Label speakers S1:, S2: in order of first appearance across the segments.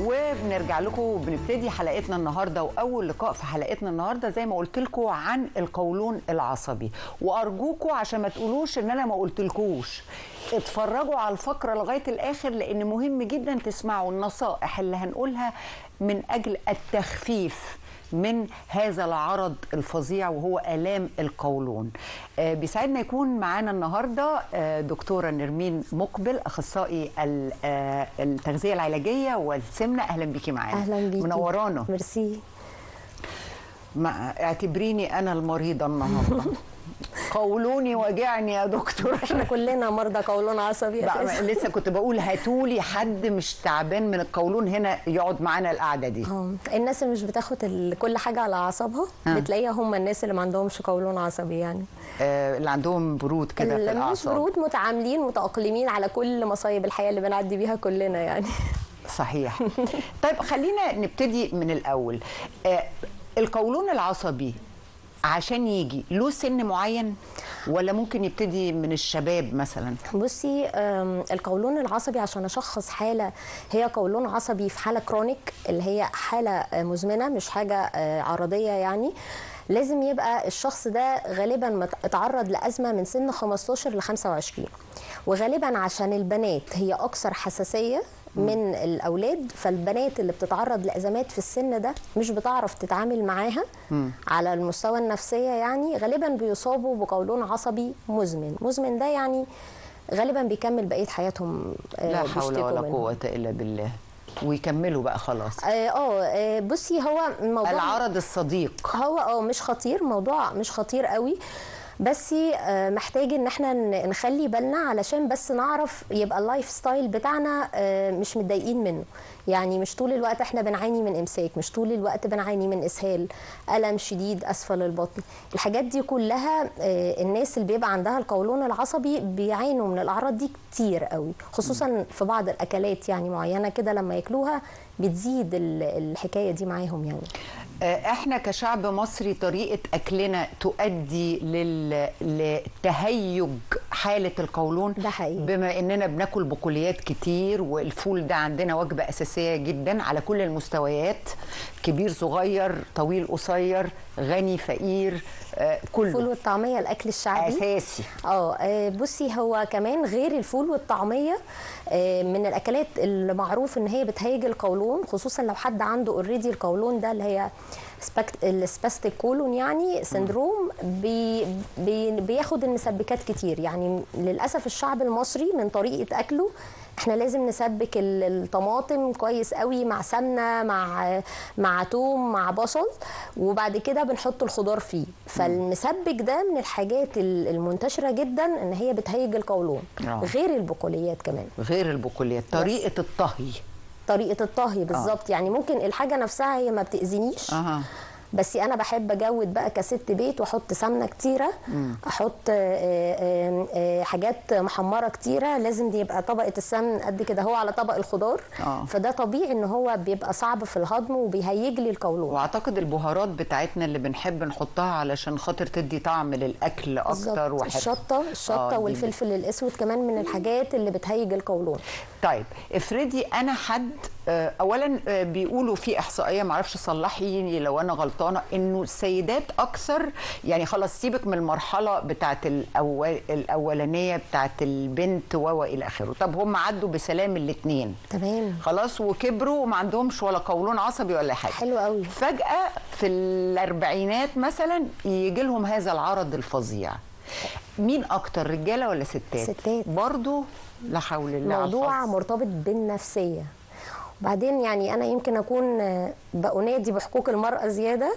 S1: وبنرجع لكم وبنبتدي حلقتنا النهارده، واول لقاء في حلقتنا النهارده زي ما قلت لكم عن القولون العصبي. وارجوكم عشان ما تقولوش ان انا ما قلتلكوش، اتفرجوا على الفقرة لغاية الاخر، لان مهم جدا تسمعوا النصائح اللي هنقولها من اجل التخفيف من هذا العرض الفظيع وهو آلام القولون. بيسعدنا يكون معانا النهارده دكتورة نرمين مقبل، أخصائي التغذية العلاجية والسمنة. أهلا بيكي معانا.
S2: أهلا بيكي،
S1: منورانا.
S2: ميرسي.
S1: اعتبريني أنا المريضة النهارده. قولوني وجعني يا دكتور.
S2: احنا كلنا مرضى قولون عصبي.
S1: لسه كنت بقول هاتولي حد مش تعبان من القولون هنا يقعد معانا القعدة دي.
S2: الناس اللي مش بتاخد كل حاجة على اعصابها بتلاقيها هم الناس اللي ما عندهمش قولون عصبي، يعني
S1: اللي عندهم برود كده في الاعصاب.
S2: مش برود، متعاملين متاقلمين على كل مصايب الحياة اللي بنعدي بيها كلنا يعني.
S1: صحيح. طيب خلينا نبتدي من الاول. القولون العصبي عشان يجي له سن معين ولا ممكن يبتدي من الشباب مثلا؟
S2: بصي، القولون العصبي عشان اشخص حاله هي قولون عصبي في حاله chronic اللي هي حاله مزمنة مش حاجة عرضية يعني، لازم يبقى الشخص ده غالبا اتعرض لازمه من سن 15 ل 25، وغالبا عشان البنات هي اكثر حساسية من الاولاد، فالبنات اللي بتتعرض لازمات في السن ده مش بتعرف تتعامل معاها على المستوى النفسية يعني، غالبا بيصابوا بقولون عصبي مزمن. مزمن ده يعني غالبا بيكمل بقية حياتهم.
S1: لا حول ولا قوة الا بالله. ويكملوا بقى خلاص.
S2: بصي، هو الموضوع
S1: العرض الصديق
S2: هو مش خطير، موضوع مش خطير قوي، بس محتاج ان احنا نخلي بالنا علشان بس نعرف يبقى ال lifestyle بتاعنا مش متضايقين منه. يعني مش طول الوقت احنا بنعاني من امساك، مش طول الوقت بنعاني من اسهال، الم شديد اسفل البطن، الحاجات دي كلها الناس اللي بيبقى عندها القولون العصبي بيعانوا من الاعراض دي كتير قوي، خصوصا في بعض الاكلات يعني معينة كده لما ياكلوها بتزيد الحكاية دي معاهم يعني.
S1: احنا كشعب مصري طريقة اكلنا تؤدي لتهيج حالة القولون.
S2: ده حقيقي.
S1: بما اننا بناكل بقوليات كتير، والفول ده عندنا وجبة اساسية جدا على كل المستويات، كبير صغير، طويل قصير، غني فقير، كله.
S2: الفول والطعمية الاكل الشعبي
S1: اساسي.
S2: بصي، هو كمان غير الفول والطعمية من الاكلات اللي معروف ان هي بتهيج القولون، خصوصا لو حد عنده already القولون ده اللي هي ال spastic colon يعني syndrome، بي بي بياخد المسبكات كتير يعني. للاسف الشعب المصري من طريقه اكله احنا لازم نسبك الطماطم كويس قوي مع سمنه مع توم مع بصل، وبعد كده بنحط الخضار فيه. فالمسبك ده من الحاجات المنتشرة جدا ان هي بتهيج القولون. غير البقوليات كمان.
S1: غير البقوليات، طريقه الطهي.
S2: طريقه الطهي بالظبط. يعني ممكن الحاجة نفسها هي ما بتاذينيش، بس انا بحب اجود بقى كست بيت واحط سمنه كتيرة، احط حاجات محمرة كتيرة، لازم دي يبقى طبقه السمن قد كده هو على طبق الخضار. فده طبيعي ان هو بيبقى صعب في الهضم وبيهيج لي القولون.
S1: واعتقد البهارات بتاعتنا اللي بنحب نحطها علشان خاطر تدي طعم للاكل اكتر.
S2: الشطه والفلفل الاسود كمان من الحاجات اللي بتهيج القولون.
S1: طيب افرضي انا حد، اولا بيقولوا في احصائية معرفش صلحيني لو انا غلطانة، انه السيدات اكثر، يعني خلاص سيبك من المرحلة بتاعت الاولانية بتاعت البنت والى اخره، طب هم عدوا بسلام الاثنين
S2: تمام
S1: خلاص وكبروا وما عندهمش ولا قولون عصبي ولا حاجة،
S2: حلو قوي،
S1: فجاة في الاربعينات مثلا يجي لهم هذا العرض الفظيع. مين اكتر، رجاله ولا ستات؟
S2: ستات
S1: برضو. لا حول الله.
S2: موضوع مرتبط بالنفسيه. بعدين يعني أنا يمكن أكون بأنادي بحقوق المرأة زيادة.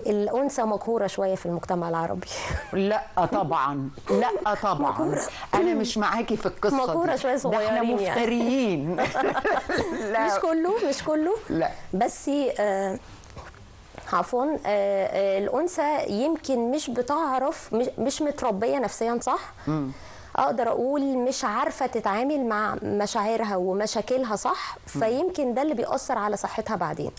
S2: الأنثى مقهورة شوية في المجتمع العربي.
S1: لا طبعا، لا طبعا، أنا مش معاكي في القصة دي.
S2: مقهورة شوية، صغيرين
S1: ده احنا مفتريين.
S2: لا. مش كله، مش كله،
S1: لا
S2: بس عفوا، الأنثى يمكن مش بتعرف، مش متربية نفسيا صح. اقدر اقول مش عارفه تتعامل مع مشاعرها ومشاكلها صح، فيمكن ده اللي بيأثر على صحتها بعدين.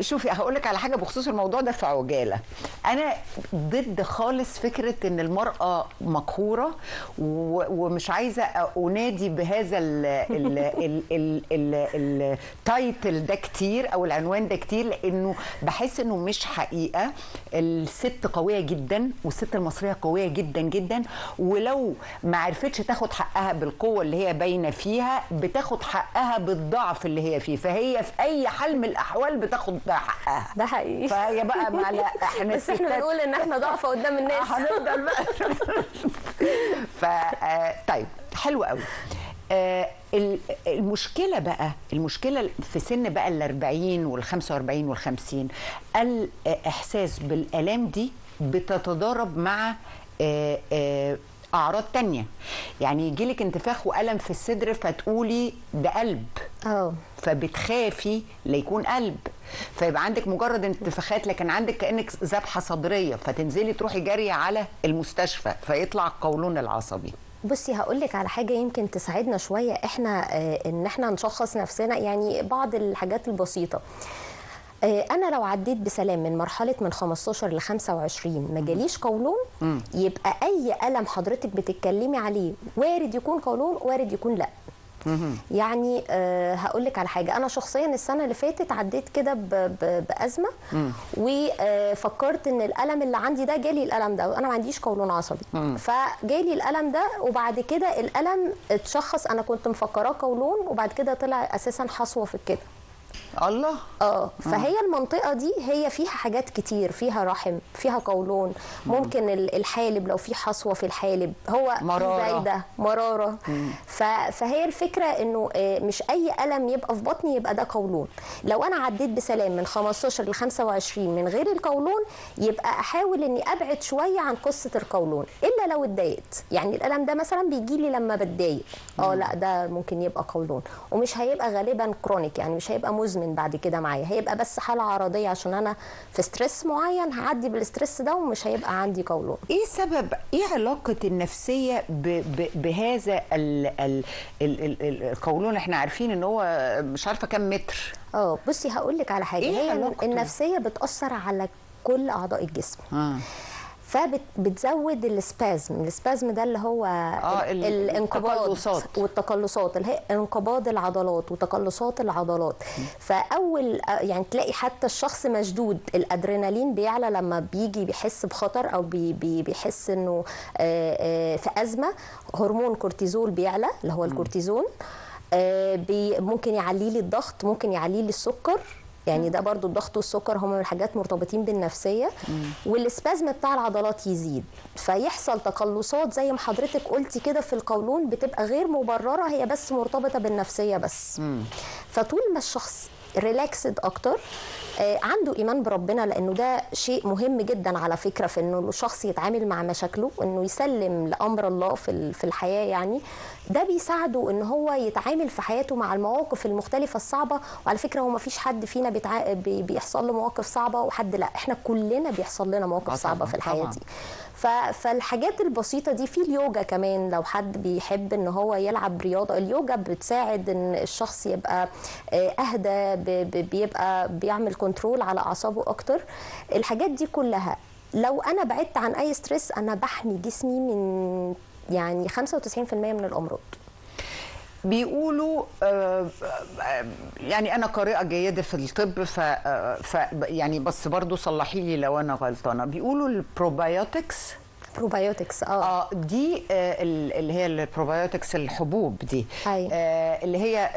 S1: شوفي هقول لك على حاجة بخصوص الموضوع ده في عجالة. انا ضد خالص فكرة ان المراة مقهوره، ومش عايزه انادي بهذا ال title ده كتير او العنوان ده كتير، لانه بحس انه مش حقيقة. الست قوية جدا، والست المصرية قوية جدا جدا، ولو ما عرفتش تاخد حقها بالقوة اللي هي باينة فيها بتاخد حقها بالضعف اللي هي فيه، فهي في اي حال من الاحوال بتاخد حقها.
S2: ده حقيقي.
S1: فهي بقى مع لا احنا
S2: بس احنا بنقول ان احنا ضعفة قدام الناس.
S1: هنفضل بقى. ف طيب حلو قوي. المشكلة بقى، المشكلة في سن بقى ال40 وال45 وال50، الاحساس بالالام دي بتتضارب مع اعراض تانية. يعني يجيلك انتفاخ والم في الصدر فتقولي ده قلب، فبتخافي ليكون قلب، فيبقى عندك مجرد انتفاخات لكن عندك كأنك ذبحة صدرية، فتنزلي تروحي جارية على المستشفى فيطلع القولون العصبي.
S2: بصي هقول لك على حاجة يمكن تساعدنا شوية احنا ان احنا نشخص نفسنا، يعني بعض الحاجات البسيطة. انا لو عديت بسلام من مرحلة من 15 ل 25 ما جاليش قولون، يبقى اي الم حضرتك بتتكلمي عليه وارد يكون قولون، وارد يكون لا. يعني هقول لك على حاجة، انا شخصيا السنة اللي فاتت عديت كده بازمه، وفكرت ان الالم اللي عندي ده جالي الالم ده، وانا ما عنديش قولون عصبي، فجالي الالم ده، وبعد كده الالم اتشخص، انا كنت مفكراه قولون، وبعد كده طلع اساسا حصوه في الكلى.
S1: الله.
S2: فهي المنطقة دي هي فيها حاجات كتير، فيها رحم، فيها قولون، ممكن الحالب لو في حصوة في الحالب، هو
S1: مرارة،
S2: زايدة، مرارة. فهي الفكرة انه مش اي ألم يبقى في بطني يبقى ده قولون. لو انا عديت بسلام من 15 ل 25 من غير القولون، يبقى احاول اني ابعد شوية عن قصة القولون، الا لو اتضايقت. يعني الألم ده مثلا بيجي لي لما بتضايق، لا ده ممكن يبقى قولون، ومش هيبقى غالبا chronic، يعني مش هيبقى مزمن بعد كده معايا، هيبقى بس حالة عرضية عشان أنا في stress معين، هعدي بال stress ده ومش هيبقى عندي قولون.
S1: إيه سبب، إيه علاقة النفسية بهذا القولون؟ إحنا عارفين إن هو مش عارفة كم متر.
S2: بصي هقول لك على حاجة.
S1: إيه
S2: هي
S1: علاقته؟
S2: النفسية بتأثر على كل أعضاء الجسم. فبتزود ال spasm، ال spasm ده اللي هو الانقباض والتقلصات، اللي هي انقباض العضلات وتقلصات العضلات. فاول يعني تلاقي حتى الشخص مشدود، الادرينالين بيعلى لما بيجي بيحس بخطر او بيحس انه في ازمة، هرمون كورتيزول بيعلى اللي هو الكورتيزون، ممكن يعلي لي الضغط، ممكن يعلي لي السكر. يعني ده برضو الضغط والسكر هما من الحاجات مرتبطين بالنفسية. وال spasm بتاع العضلات يزيد، فيحصل تقلصات زي ما حضرتك قلتي كده في القولون، بتبقى غير مبررة، هي بس مرتبطة بالنفسية بس. فطول ما الشخص relaxed اكتر، عنده ايمان بربنا، لانه ده شيء مهم جدا على فكرة في انه الشخص يتعامل مع مشاكله، انه يسلم لامر الله في الحياة. يعني ده بيساعده ان هو يتعامل في حياته مع المواقف المختلفة الصعبة. وعلى فكرة هو ما فيش حد فينا بيحصل له مواقف صعبة وحد لا، احنا كلنا بيحصل لنا مواقف صعبة في الحياة دي. فالحاجات البسيطة دي، في اليوجا كمان لو حد بيحب ان هو يلعب رياضة، اليوجا بتساعد ان الشخص يبقى اهدى، بيبقى بيعمل control على اعصابه اكتر. الحاجات دي كلها لو انا بعدت عن اي stress، انا بحمي جسمي من يعني 95% من الامراض.
S1: بيقولوا يعني انا قارئه جيدة في الطب، ف يعني بس برضو صلحي لي لو انا غلطانة، بيقولوا ال probiotics،
S2: probiotics
S1: دي اللي هي ال probiotics، الحبوب دي اللي هي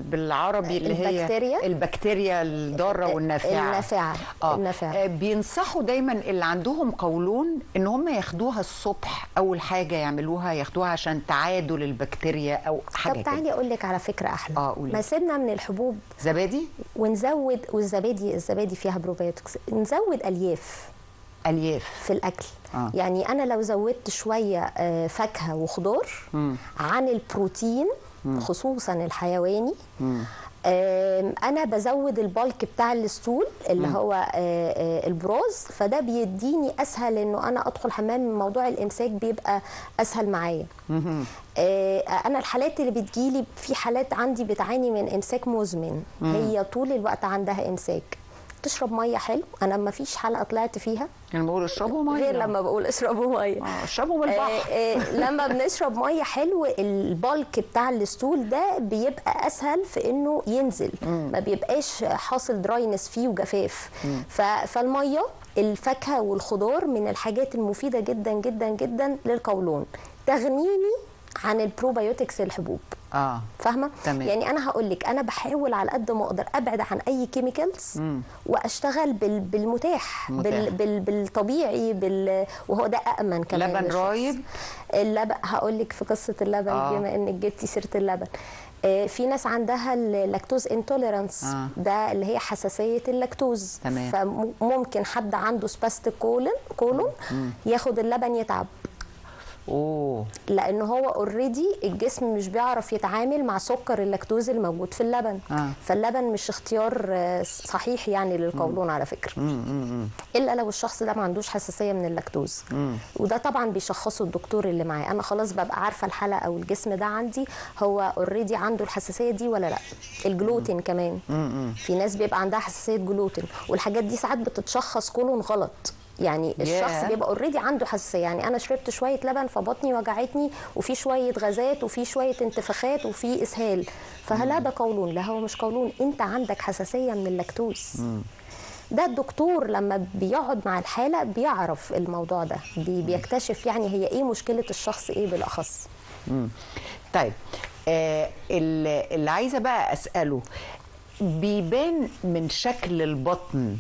S1: بالعربي اللي هي البكتيريا الضارة والنافعه. النافعة. بينصحوا دايما اللي عندهم قولون ان هم ياخدوها الصبح، اول حاجة يعملوها ياخدوها عشان تعادل البكتيريا او حاجة.
S2: طب تعالي اقول لك على فكرة احلى. ما سيبنا من الحبوب،
S1: زبادي
S2: ونزود، والزبادي الزبادي فيها probiotics، نزود الياف في الاكل. يعني انا لو زودت شوية فاكهة وخضار عن البروتين، خصوصا الحيواني، انا بزود ال bulk بتاع ال stool اللي هو البروز، فده بيديني اسهل انه انا ادخل حمام، موضوع الامساك بيبقى اسهل معايا. انا الحالات اللي بتجيلي، في حالات عندي بتعاني من امساك مزمن، هي طول الوقت عندها امساك، تشرب مية حلو. انا ما فيش حلقة طلعت فيها
S1: يعني بقول اشربوا مية،
S2: غير لما بقول اشربوا مية.
S1: اشربوا من البحر.
S2: لما بنشرب مية حلو، ال bulk بتاع ال stool ده بيبقى اسهل في انه ينزل، ما بيبقاش حاصل dryness فيه وجفاف. فالميه، الفاكهة والخضار من الحاجات المفيدة جدا جدا جدا للقولون، تغنيني عن ال probiotics الحبوب. فاهمه؟
S1: تمام.
S2: يعني انا هقول لك، انا بحاول على قد ما اقدر ابعد عن اي chemicals واشتغل بالمتاح، بالطبيعي، وهو ده امن كمان.
S1: لبن رايب.
S2: اللبن هقول لك في قصة اللبن، بما انك جبتي سيره اللبن، في ناس عندها ال lactose intolerance، ده اللي هي حساسية اللاكتوز.
S1: تمام.
S2: فممكن حد عنده spastic colon ياخد اللبن يتعب. لان هو already الجسم مش بيعرف يتعامل مع سكر اللاكتوز الموجود في اللبن. فاللبن مش اختيار صحيح يعني للقولون على فكرة، الا لو الشخص ده ما عندوش حساسية من اللاكتوز. وده طبعا بيشخصه الدكتور اللي معاه. انا خلاص ببقى عارفه الحالة او الجسم ده عندي هو already عنده الحساسية دي ولا لا. الجلوتين كمان، في ناس بيبقى عندها حساسية جلوتين، والحاجات دي ساعات بتتشخص كولون غلط. يعني الشخص بيبقى already عنده حساسية، يعني انا شربت شوية لبن فبطني وجعتني وفي شوية غازات وفي شوية انتفاخات وفي اسهال، فهل ده قولون؟ لا هو مش قولون، انت عندك حساسية من اللاكتوز. ده الدكتور لما بيقعد مع الحالة بيعرف الموضوع ده، بيكتشف يعني هي ايه مشكلة الشخص ايه بالاخص.
S1: طيب اللي عايزه بقى اساله، بيبان من شكل البطن،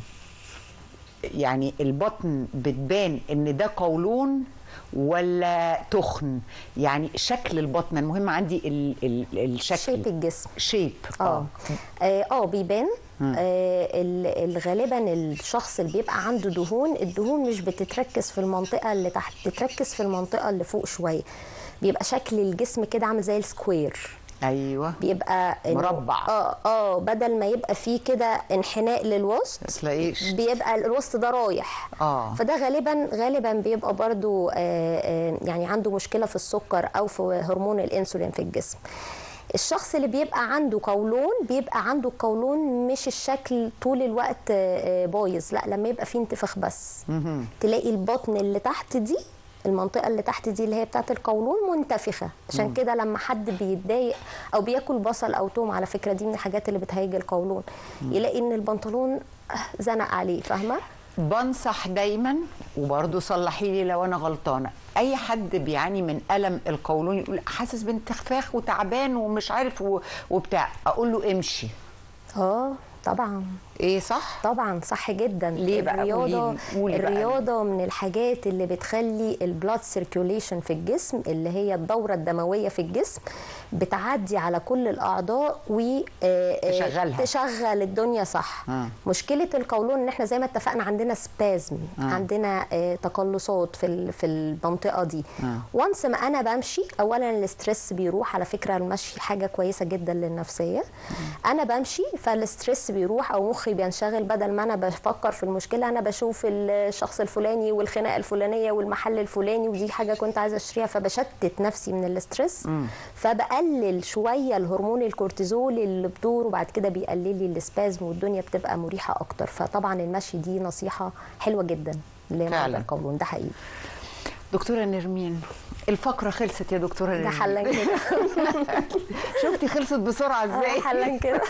S1: يعني البطن بتبان ان ده قولون ولا تخن؟ يعني شكل البطن المهم عندي، الشكل،
S2: shape الجسم،
S1: shape.
S2: بيبان. غالبا الشخص اللي بيبقى عنده دهون، الدهون مش بتتركز في المنطقة اللي تحت، بتتركز في المنطقة اللي فوق شوية، بيبقى شكل الجسم كده عامل زي ال square.
S1: ايوه،
S2: بيبقى
S1: مربع.
S2: بدل ما يبقى فيه كده انحناء للوسط،
S1: تلاقيش
S2: بيبقى الوسط ده رايح. فده غالبا بيبقى برضو يعني عنده مشكلة في السكر او في هرمون الانسولين في الجسم. الشخص اللي بيبقى عنده قولون، بيبقى عنده القولون مش الشكل طول الوقت بايظ، لا لما يبقى فيه انتفاخ بس، تلاقي البطن اللي تحت دي، المنطقة اللي تحت دي اللي هي بتاعت القولون منتفخة. عشان كده لما حد بيتضايق أو بياكل بصل أو توم، على فكرة دي من الحاجات اللي بتهيج القولون، يلاقي إن البنطلون زنق عليه. فاهمة؟
S1: بنصح دايما، وبرضه صلحي لي لو أنا غلطانة، أي حد بيعاني من ألم القولون يقول حاسس بانتفاخ وتعبان ومش عارف وبتاع، أقول له امشي.
S2: طبعا.
S1: ايه صح؟
S2: طبعا صح جدا.
S1: ليه بقى؟
S2: الرياضة،
S1: قولي بقى.
S2: الرياضة من الحاجات اللي بتخلي ال blood circulation في الجسم، اللي هي الدورة الدموية في الجسم، بتعدي على كل الاعضاء و
S1: تشغلها،
S2: تشغل الدنيا صح. مشكلة القولون ان احنا زي ما اتفقنا عندنا spasm، عندنا تقلصات في المنطقة دي. once ما انا بمشي، اولا ال stress بيروح. على فكرة المشي حاجة كويسة جدا للنفسيه. انا بمشي فال stress بيروح، او مخي بينشغل، بدل ما انا بفكر في المشكلة انا بشوف الشخص الفلاني والخناقه الفلانية والمحل الفلاني ودي حاجة كنت عايزه اشتريها، فبشتت نفسي من ال stress، فبقلل شوية الهرمون الكورتيزول اللي بدوره، وبعد كده بيقلل لي ال spasm والدنيا بتبقى مريحه اكتر. فطبعا المشي دي نصيحة حلوة جدا لمرضى القولون، ده حقيقي.
S1: دكتورة نرمين، الفقرة خلصت يا دكتورة نرمين.
S2: ده حلا كده.
S1: شفتي خلصت بسرعة ازاي؟
S2: حلا كده.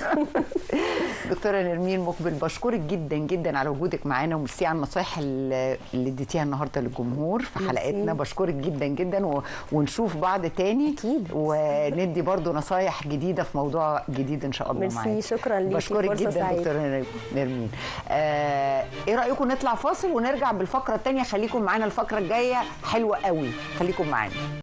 S1: دكتورة نرمين مقبل، بشكرك جدا جدا على وجودك معانا، وميرسي على النصايح اللي اديتيها النهارده للجمهور في حلقتنا. بشكرك جدا جدا، ونشوف بعض تاني
S2: اكيد،
S1: وندي برضو نصايح جديدة في موضوع جديد ان شاء الله معاك.
S2: ميرسي، شكرا ليكي،
S1: بشكرك جدا دكتورة نرمين. ايه رأيكم نطلع فاصل ونرجع بالفقرة الثانية؟ خليكم معانا، الفقرة الجاية حلوة قوي، خليكم معانا.